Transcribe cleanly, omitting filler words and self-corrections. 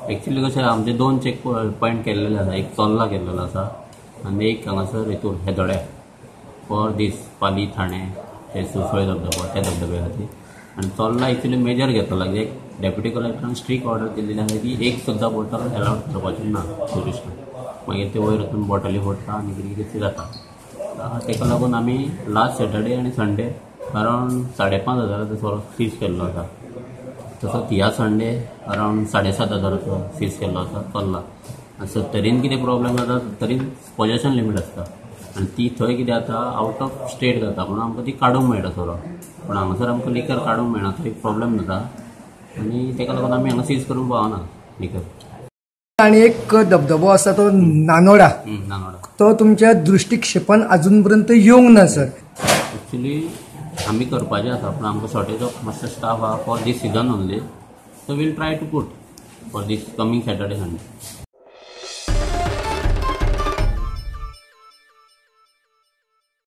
Actually कशें आमचे 2 check point केल्लेले आसा, एक चोर्ला केल्लेलो आसा आनी एक हांगासर हेतूर हेदोड्या फॉर दीस पाली ठाणे ते सुसोळे धबधबो त्या धबधब्या खातीर. आनी चोर्ला एक्चुली मेजर घेतलो कित्याक डेप्युटी कलेक्टरान स्ट्रीक ऑर्डर दिल्ली आसा की एक सुद्दां बॉटल एलावड करपाची ना ट्युरिस्टांक. मागीर ते वयर वचून बॉटली फोडटा आनी कितें कितें जाता. ताका लागून आमी लास्ट सॅटर्डे आनी संडे अरावंड 5,500 सोरो सीज केल्लो आसा. तसोच ह्या संडे अरावंड 7,500 सीज केल्लो आसा चोर्ला. आनी सत्तरीन कितें प्रॉब्लम जाता, सत्तरीन पॉजेशन लिमीट आसता आनी ती थंय कितें जाता आवट ऑफ स्टेट जाता म्हणून आमकां ती काडूंक मेळटा सोरो, पूण हांगासर आमकां लिकर काडूंक मेळना, थंय प्रॉब्लम जाता आनी ताका लागून आमी हांगा सीज करूंक पावना लिकर. आनी एक धबधबो आसा तो नानोडा, नानोडा तो तुमच्या दृष्टिक्षेपान अजून पर्यंत येवंक ना सर. एक्चुली आमी करपाचें आसा पूण आमकां शॉर्टेज ऑफ मातसो स्टाफ आहा for this season only, so we'll try to put for this coming Saturday Sunday.